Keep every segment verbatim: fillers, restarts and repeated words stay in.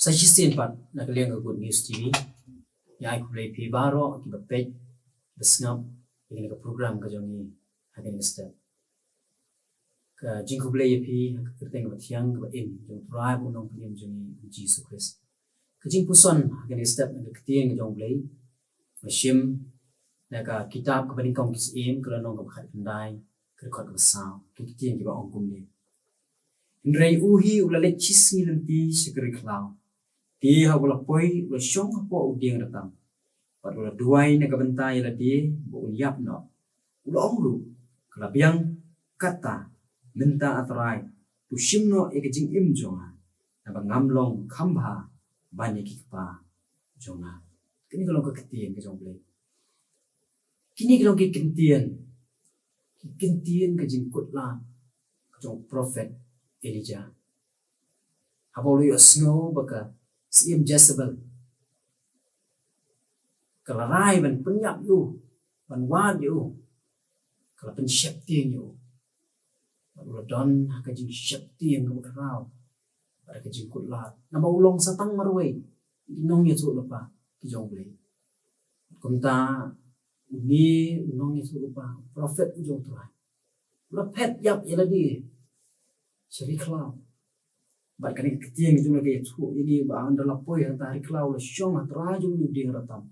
Sa shisien pat na ka liang ka Good News T V, nga ai khublei ïa phi baroh kiba peit, ba sngap ïa kane ka program ka jong ngi ha kane ka step. Ka jingkhublei ïa phi ha ka kyrteng kaba thiang kaba im jong U Trai bad U Nongpynim jong ngi U Jisu Khrist. Ka jingpuson ha kane ka step na ka ktien ka jong U Blei, ba shim na ka kitab kaba nyngkong Ki Syiem, ka lynnong kaba khatkhyndai, ka dkhot kaba saw. Ki ktien kiba ong kumne: Hynrei u hi u la leit shisngi lynti sha ka ri khlaw. Te haba u la poi, u la shong hapoh u dieng rytam, bad u la duwai na ka bynta ïa lade ba un ïap noh. U la ong ruh, ka la biang kata, mynta A Trai, to shim noh ïa ka jingim jong nga, naba ngam long kham bha ban ïa ki kpa jong nga. Kane ka long ka ktien ka jong U Blei. Kine ki long ki ktien, ki ktien ka jingkut lad ka jong u prophet Elijah. Haba u la ïohsngew ba ka Syiem Jezebel ka la rai ban pynïap ïa u, ban wad ïa u, ka la pynsheptieng ïa u. Bad u la don ha ka jingsheptieng kaba khraw bad ka jingkut lad, namar u long sa tang marwei ki nongïathuhlypa ki jong U Blei. Kumta une u nongïathuhlypa, prophet u jong U Trai, u la phet ïap ïa lade sha ri khlaw. Bad kane ka ktien ka jong U Blei ka ïathuh ïa ngi ba haba u la poi hangta ha ri khlaw, u la shong ha trai jong une u dieng rytam,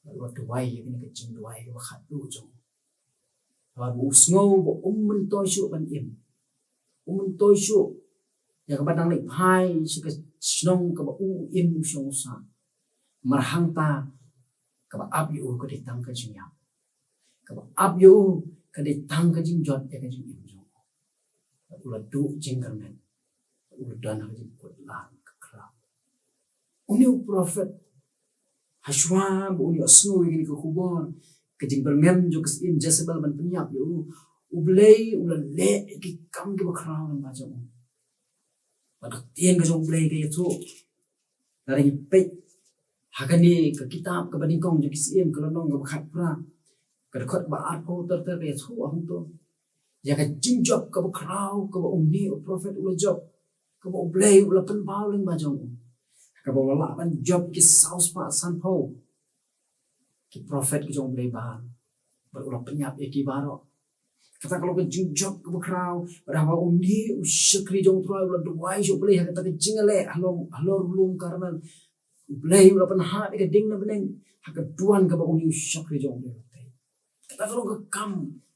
bad u la duwai ïa kane ka jingduwai kaba khatduh jong u. Haba u sngew ba um myntoi shuh ban im, um myntoi shuh ïa kaba dang leit phai sha ka shnong kaba u im u shong u sah. Mar hangta kaba ap ïa u ka dei tang ka jingïap, kaba ap ïa u ka dei tang ka jingjot ïa ka jingim jong u. Bad u la duh jingkyrmen, bad u la don ha ka jingkut lad ka khraw. Une u prophet, hashwa ba un ïohsngew ïa kane ka khubor, ka jingbyrngem jong ka Syiem Jezebel ban pynïap ïa u, U Blei u la leh ïa ki kam kiba khraw lyngba jong u. Bad ka ktien ka jong U Blei ka ïathuh, lada ngi peit ha kane ka kitab kaba nyngkong jong Ki Syiem, ka lynnong kaba khatphra, ka dkhot kaba arphew ter ter, ka ïathuh hangto ïa ka jingjop kaba khraw kaba une u prophet u la jop, kaba U Blei u la pynpaw lyngba jong u, kaba u la lah ban jop ki saw spah sanphew ki prophet ki jong U Blei Baal, bad u la pynïap ïa ki baroh. Kata ka long ka jingjop kaba khraw, bad haba une u shakri jong U Trai u la duwai sha U Blei ha kata ka jingïaleh halor, halor u lum Karmel, U Blei u la pynhap ïa ka ding na bneng ha ka duwan kaba une u shakri jong U Blei u la tei. Kata ka long ka kam,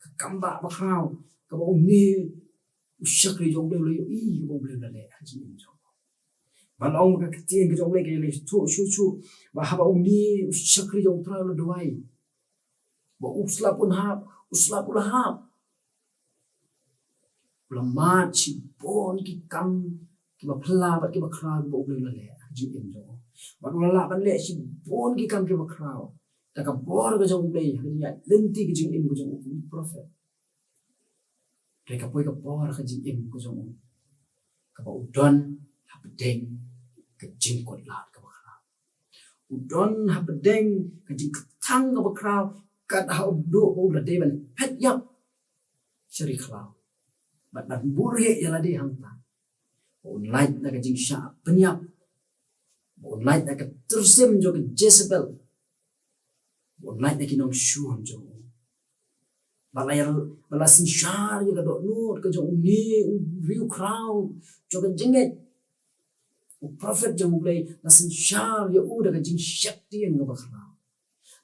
ka kam ba, ba khraw kaba une u shakri jong U Blei u la ïohi, kaba U Blei u la leh ha ka jingim jong u. Ba long ka ktien ka jong U Blei ka ïathuh shuh shuh ba haba une u shakri jong U Trai u la duwai ba u slap un hap, u slap u la hap. U la mad shibun ki kam kiba phylla bad kiba khraw kiba U Blei u la leh ha ka jingim jong u. Bad u la lah ban leh shibun ki kam kiba khraw da ka bor ka jong U Blei ha ka jingïaid lynti ka jingim ka jong u kum u prophet. Hynrei ka poi ka por ha ka jingim ka jong u kaba u don hapdeng ka jingkut lad kaba khraw. U don hapdeng ka jingkthang kaba khraw, kat ha u duh ba u la dei ban phet ïap sha ri khlaw. Bad ban buhrieh ïa lade hangta, ba un lait na ka jingshah pynïap, ba un lait na ka tyrsim jong ka Jezebel, ba un lait na ki nongshun jong u. Ba la ïa, ba la synshar ïa ka dohnud ka jong une u riewkhraw jong ka jingngeit. U prophet jong U Blei la synshar ïa u da ka jingsheptieng kaba khraw.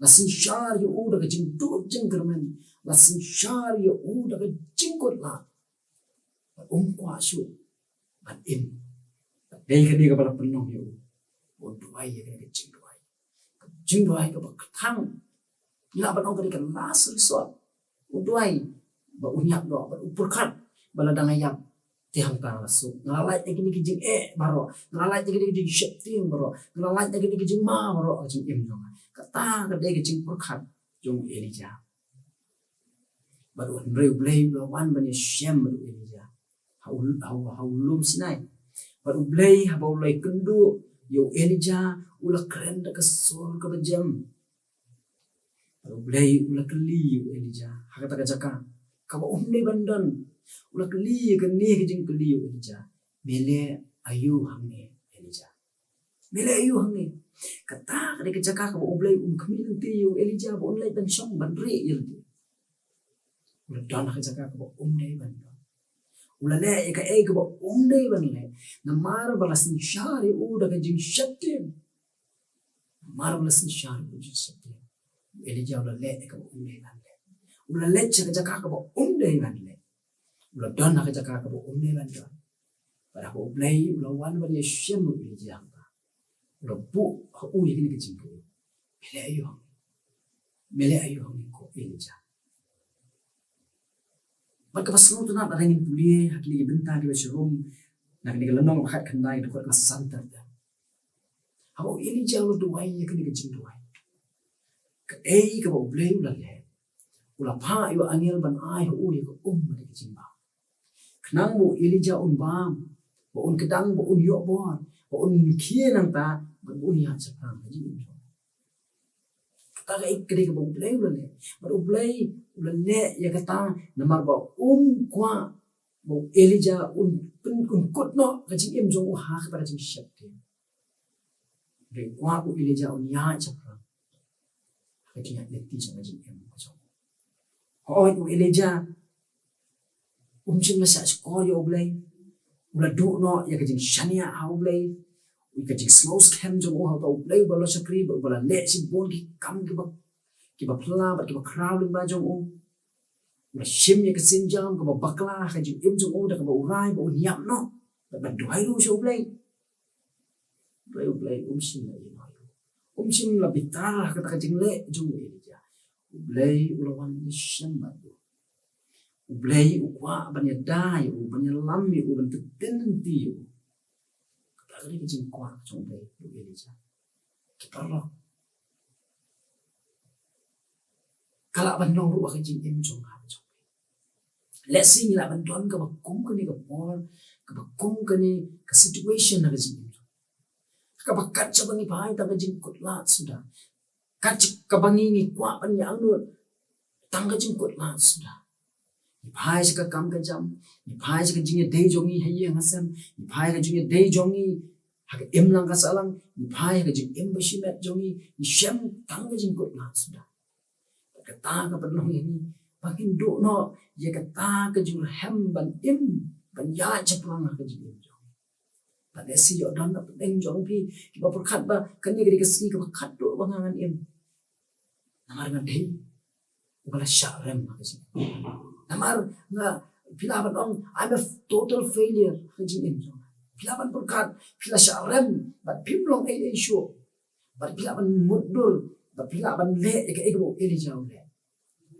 La synshar ïa u da ka jingduh jingkyrmen. La synshar ïa u da ka jingkut lad. Bad um kwah shuh ban im. Bad dei kane kaba la pynlong ïa u ba un duwai ïa kane ka jingduwai, ka jingduwai kaba kthang. Ngi lah ban ong ka dei ka last resort. U duwai ba un ïap noh, bad u pyrkhat ba lada nga ïap, te hangta nga la suk. Nga la lait na kine ki jingeh baroh, nga la lait na kine ki jingsheptieng baroh, nga la lait na kine ki jingma baroh ha ka jingim jong nga. Kata ka dei ka jingpyrkhat jong u Elijah. Bad u, hynrei U Blei u la wan ban ïashem bad u Elijah ha u, ha u, ha u lum Sinai. Bad U Blei haba u la ïakynduh ïa u Elijah, u la kren da ka sur kaba jem. Bad U Blei u la kylli ïa u Elijah ha kata ka jaka kaba um dei ban don. U la kylli ïa kane ka jingkylli ïa u Elijah: Me leh aïu hangne, Elijah? Me leh aïu hangne? Kata ka dei ka jaka kaba U Blei um khmih lynti ïa u Elijah ba un leit ban shong ban rieh ïa lade. U la don ha ka jaka kaba um dei ban don. U la leh ïa kaei kaba um dei ban leh. Namar ba la synshar ïa u da ka jingsheptieng. Namar ba la synshar ïa u jingsheptieng, u Elijah u la leh ïa kaba um dei ban leh. U la leit sha ka jaka kaba um dei ban leh. U la don ha ka jaka kaba um dei ban don. Bad haba U Blei u la wan ban ïashem ïa u Elijah, u la buh ha u ïa kane ka jingkylli: Me leh aïu hangne? Me leh aïu hangne ko Elijah? Bad kaba sngewtynnat, lada ngin pule ha kine ki bynta kiba shu rung na kane ka lynnong ba khatkhyndai, dkhot kaba san ter ter, haba u Elijah u la duwai ïa kane ka jingduwai, kaei kaba U Blei u la leh? U la phah ïa u angel ban ai ha u ïa ka um bad ïa ka jingbam, khnang ba u Elijah un bam, ba un kdang, ba un ïoh bor, ba un khie nangta, bad ba un ïaid shaphrang ha ka jingim jong u. Kata kaei ka dei kaba U Blei u la leh. Bad U Blei u la leh ïa kata namar ba um kwah ba u Elijah un pyn, un kut noh ka jingim jong u ha kata ka jingsheptieng. Hynrei u kwah ba u Elijah un ïaid shaphrang ha ka jingïaid lynti jong ka jingim ka jong u. Hooid, u Elijah um shym la shah shkor ïa U Blei. U la duh noh ïa ka jingshaniah ha U Blei, ïa ka jingsngewskhem jong u ha uta U Blei uba la shakri, bad uba la leh shibun ki kam kiba, kiba phylla bad kiba khraw lyngba jong u. U la shim ïa ka sienjam kaba bakla ha ka jingim jong u da kaba u rai ba un ïap noh bad ban duwai ruh sha U Blei. Hynrei U Blei um shym la ïehnoh ïa u. Um shym la bitar ha kata ka jingleh jong u Elijah. U Blei u la wan ïashem bad u. U Blei u kwah ban ïada ïa u, ban ïalam ïa u, ban pynbeit lynti ïa u. Kata ka dei ka jingkwah jong U Blei ïa u Elijah. Ki paralok, ka lah ban long ruh ha ka jingim jong nga jong phi. Lehse ngi lah ban don kaba kum kane ka por, kaba kum kane ka situation ha ka jingim jong, kaba kat shaba ngi phai tang ka jingkut lad suda. Kat shaba ngi, ngi kwah ban ïa angnud, tang ka jingkut lad suda. Ngi phai sha ka kam ka jam, ngi phai sha ka jingïadei jong ngi ha ïing ha sem, ngi phai ka jingïadei jong ngi ha ka imlang ka sahlang, ngi phai ha ka jingim ba shimet jong ngi, ngi shem tang ka jingkut lad suda. Kata ka pynlong ïa ngi ba ngin duh noh ïa kata ka jingrhem ban im, ban ïaid shaphrang ha ka jingim jong ngi. Bad lehse ïoh don na pdeng jong phi kiba pyrkhat ba kane ka dei ka sngi kaba khatduh ba nga ngan im. Namar nga dei uba la shah rem ha ka jingim. Namar nga, phi lah ban ong, I'm a total failure ha ka jingim jong nga. Phi lah ban pyrkhat phi la shah rem bad phim long ei ei shuh. Bad phi lah ban mutdur, bad phi lah ban leh ïa kaei kaba u Elijah u leh.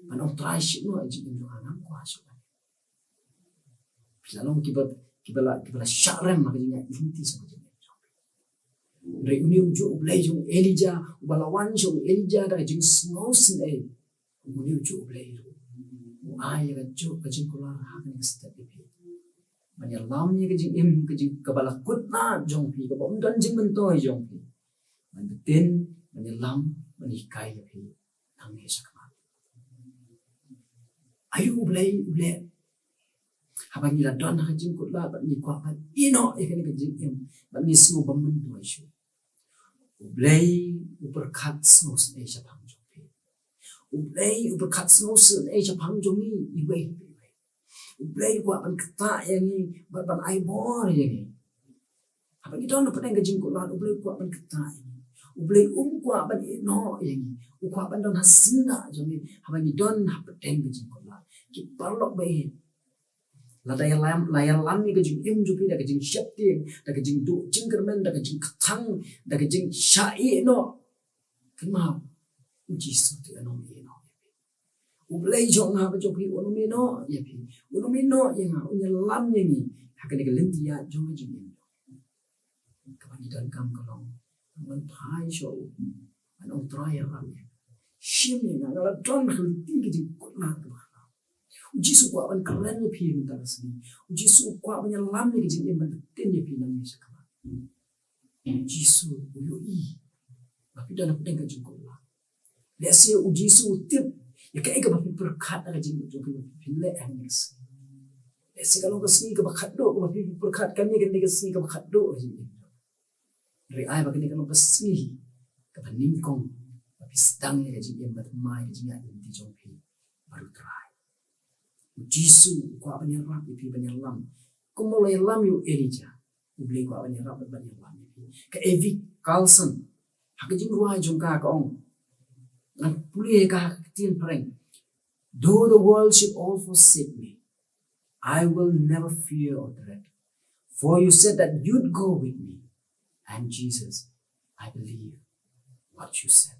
Ban ong, Trai, shim noh ïa ka jingim jong nga, ngam kwah shuh ban. Phi la long kiba, kiba la, kiba la shah rem ha ka jingïaid lynti sha ka jingim jong phi. Hynrei une u juh U Blei jong u Elijah, uba la wan sha u Elijah da ka jingsngewsynei, une u juh U Blei ruh u ai ïa ka juh ka jingkular ha kane ka step ïa phi. Ban ïalam ïa ka jingim, ka jing, kaba la kut lad jong phi, kaba ym don jingmyntoi jong phi. Ban btin, ban ïalam, ban hikai ïa phi nangne shakhmat. Aïu U Blei u leh haba ngi la don ha ka jingkut lad bad ngi kwah ban ïehnoh ïa kane ka jingim bad ngi sngew bym myntoi shuh? U Blei u pyrkhat sngewsynei shaphang jong phi. U Blei u pyrkhat sngewsynei shaphang jong ngi iwei pa iwei. U Blei u kwah ban ktah ïa ngi bad ban ai bor ïa ngi. Haba ngi don na pdeng ka jingkut lad, U Blei u kwah ban ktah ïa ngi. U Blei um kwah ban ïehnoh ïa ngi. U kwah ban don ha syndah jong ngi haba ngi don ha pdeng ka jingkut lad. Ki paralok ba ïeit, lada ïalam, la ïalam ïa ka jingim jong phi da ka jingsheptieng, da ka jingduh jingkyrmen, da ka jingkthang, da ka jingshah ïehnoh, kynmaw, U Jisu te un ym ïehnoh ïa phi. U Blei jong nga bad jong phi un ym ïehnoh ïa phi, un ym ïehnoh ïa nga, un ïalam ïa ngi ha kane ka lynti ïaid jong ka jingim. Kaba ngi donkam ka long ban phai sha u, ban ong, Trai, ïalam ïa nga, shim ïa nga, nga la don ha ka lynti ka jingkut lad kaba khraw. U Jisu u kwah ban kren ïa phi mynta ka sngi. U Jisu u kwah ban ïalam ïa ka jingim, ban btin ïa phi nangne shakhmat. U Jisu u ïohi ba phi don ha pdeng ka jingkut lad. Lehse U Jisu u tip ïa kaei kaba phi pyrkhat ha ka jingim jong phi ba phin leh ha kane ka sngi. Lehse ka long ka sngi kaba khatduh kaba phi pyrkhat, kane ka dei ka sngi kaba khatduh ha ka jingim. Hynrei ai ba kane ka long ka sngi kaba nyngkong ba phi sdang ïa ka jingim ba thymmai, ka jingïaid lynti jong phi bad U Trai. U Jisu u kwah ban ïarap ïa phi, ban ïalam. Kumba u la ïalam ïa u Elijah, U Blei u kwah ban ïarap, ban ïalam ïa phi. Ka Evi Carlson, ha ka jingrwai jong ka, ka ong, ngan pule ïa ka ha ka ktien phareng: "Though the world should all forsake me, I will never fear or dread. For you said that you'd go with me. And Jesus, I believe what you said.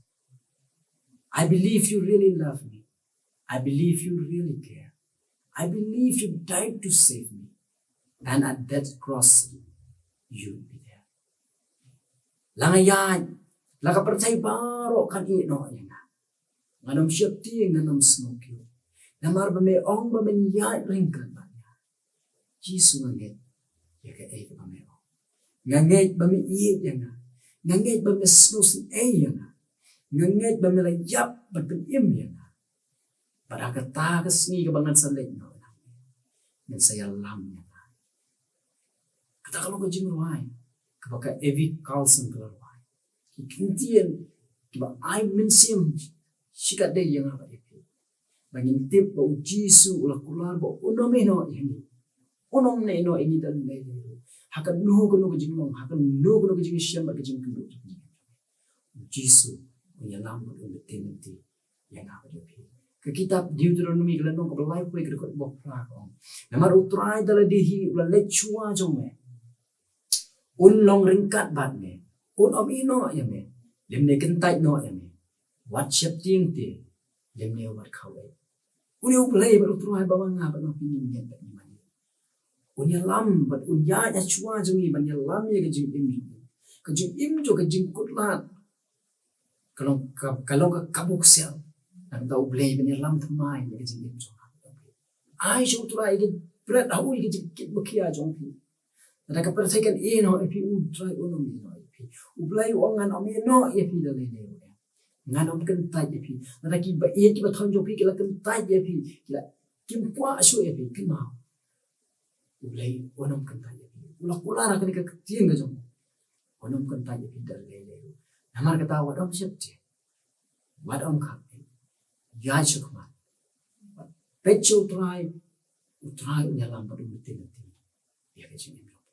I believe you really love me. I believe you really care. I believe you died to save me. And at that cross, you'd be there." La nga ïaid, la ka pyrthei baroh kan ïehnoh ïa nga. Ngan ym sheptieng, ngan ym sngewkhia. Namar ba me ong ba men ïaid ryngkat bad nga. Jisu, nga ngeit ïa kaei kaba me ong. Nga ngeit ba me ïeit ïa nga. Nga ngeit ba me sngewsynei ïa nga. Nga ngeit ba me la ïap bad pynim ïa nga. Bad ha kata ka sngi kaba ngan sa leit noh, men sa ïalam ïa nga. Kata ka long ka jingrwai kaba ka Evi Carlson ka la rwai. Ki kyntien kiba ai mynsiem shikatdei ïa nga bad ïa phi. Ba ngin tip ba U Jisu u la kular ba un ym ïehnoh ïa ngi. Un ym ïehnoh ïa ngi da lei lei ruh. Ha kano kano ka jinglong, ha kano kano ka jingshem bad ka jingkynduh jong ngi, U Jisu un ïalam bad un btin lynti ïa nga bad ïa phi. Ka kitab Deuteronomi ka lynnong kaba laiphew wei, ka dkhot ba phra ka ong: "Namar U Trai da lade hi u la leit shuwa jong me. Un long ryngkat bad me. Un ym ïehnoh ïa me, lymne kyntait noh ïa me. Wat sheptieng te, lymne wat khaw ei." Une U Blei bad U Trai ba ma nga bad ma phi ngin ngeit bad ngin mane. Un ïalam bad un ïaid ha shuwa jong ngi ban ïalam ïa ka jingim jong ngi. Ka jingim jong ka jingkutlad ka long ka, ka long ka kabu ksiar. Nangta U Blei ban ïalam thymmai ïa ka jingim jong nga. Ai sha U Trai ïa ka bret ha u ïa ka jingkit ba khia jong phi. Lada ka pyrthei kan ïehnoh ïa phi, U Trai un ym ïehnoh ïa phi. U Blei u ong, ngan ym ïehnoh ïa phi da lei lei ruh. Ngan ym kyntait ïa phi. Lada kiba ïeit kiba thoh jong phi ki la kyntait ïa phi, ki la, kim kwah shuh ïa phi, kynmaw, U Blei un ym kyntait ïa phi. U la kular ha kane ka ktien ka jong u, un ym kyntait ïa phi da lei lei ruh. Namar kata, wat ym sheptieng, wat ym khaw ei, ïaid shakhmat, peit sha U Trai. U Trai un ïalam bad un btin lynti ïa ka jingim jong phi.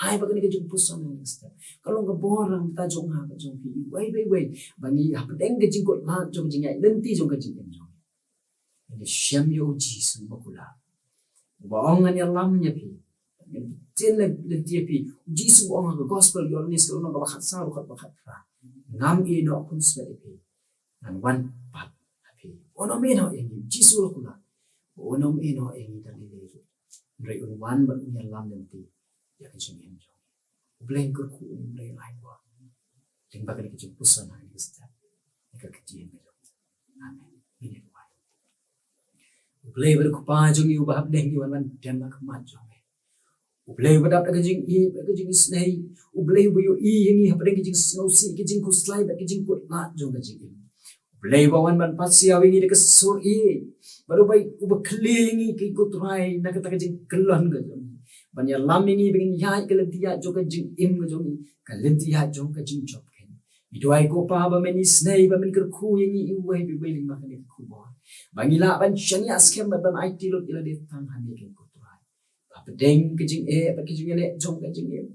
Ai ba kane ka jingpuson ha kane ka step ka long ka bor na ka bynta jong nga bad jong phi iwei pa iwei, ba ngi hapdeng ka jingkutlad jong ka jingïaid lynti jong ka jingim jong ngi, ngin ïashem ïa U Jisu ba kular, uba ong, ngan ïalam ïa phi, ngan btin lynti ïa phi. U Jisu u ong ha ka Gospel Ïoannis ka lynnong kaba khatsaw, dkhot ba khatphra: "Ngam ïehnoh khunswet ïa phi, ngan wan pat ha phi." Un ym ïehnoh ïa ngi, U Jisu u la kular ba un ym ïehnoh ïa ngi da lei lei ruh. Hynrei un wan bad un ïalam lynti ïa ka jingim jong ngi. U Blei un kyrkhu, U Blei un ai bor lyngba kane ka jingpuson ha kane ka step, ha ka ktien ka jong U. Amen. Ngin ïa duwai. U Blei uba dei U Kpa jong ngi uba hapdeng, ngi wan ban dem ha khmat jong me. U Blei uba dap da ka jingïeit bad ka jingisynei. U Blei uba ïohi ïa ngi hapdeng ka jingsngewsih, ka jingkhuslai bad ka jingkutlad jong ka jingim. U Blei uba wan ban pasiaw ïa ngi da ka sur ïeit, bad uba, uba khlieh ïa ngi, ko Trai, na kata ka jingkyllon ka jong ngi, ban ïalam ïa ngi ba ngin ïaid ka lynti ïaid jong ka jingim ka jong ngi, ka lynti ïaid jong ka jingjop khein. Ngi duwai, ko Pa, ba men isynei, ba men kyrkhu ïa ngi iwei pa iwei lyngba kane ka khubor, ba ngin lah ban shaniah skhem bad ban aiti lut ïa lade tang ha me, ko Trai. Ba hapdeng ka jingeh bad ka jingïaleh jong ka jingim,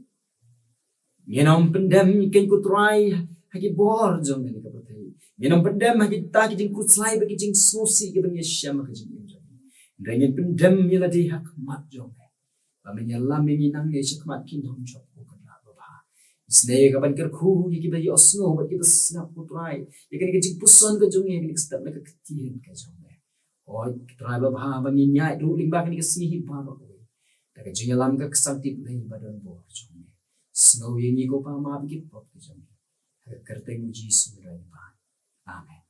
ngin ym pyndem, ko Trai, ha ki bor jong kane ka pyrthei. Ngin ym pyndem ha kita ki jingkhuslai bad ki jingsngewsih kiba ngi ïashem ha ka jingim jong ngi. Hynrei ngin pyndem ïa lade ha khmat jong me, ba men ïalam ïa ngi nangne shakhmat kin ym jop, ko Kynrad babha. Isynei ïa ka ban kyrkhu ïa kiba ïohsngew bad kiba sngap, ko Trai, ïa kane ka jingpuson ka jong ngi ha kane ka step na ka ktien ka jong me. Hooid, ko Trai babha, ba ngin ïaid ruh lyngba kane ka sngi hi baroh kawei da ka jingïalam ka ksangti Blei ba don bor jong me. Sngew ïa ngi, ko Pa, map ïa ki pop ki jong ngi. Ha ka kyrteng U Jisu ngi duwai. Amen.